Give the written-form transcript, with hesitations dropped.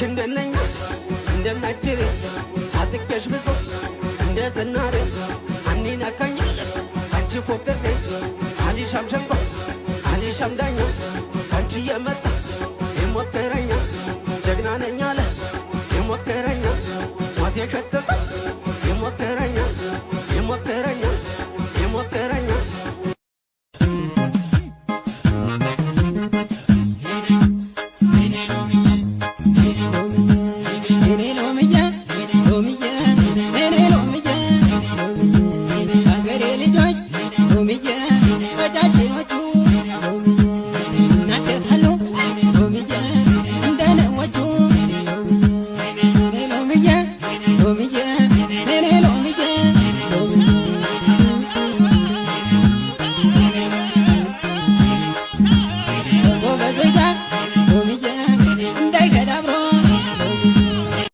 እንደነኛ እንደናጅሬ ታጥቄሽ ብዙ እንደ ዝናሬ አኒነካኝ አንቺ ፎቅሬ አሊሻም ሸንጎ አሊሻም ዳኛ ካንቺ የመጣ የሞከረኛ ጀግና ነኝ አለ የሞከረኛ ሞት የሸተተ የሞከረኛ የሞከረኛ የሞከረኛ።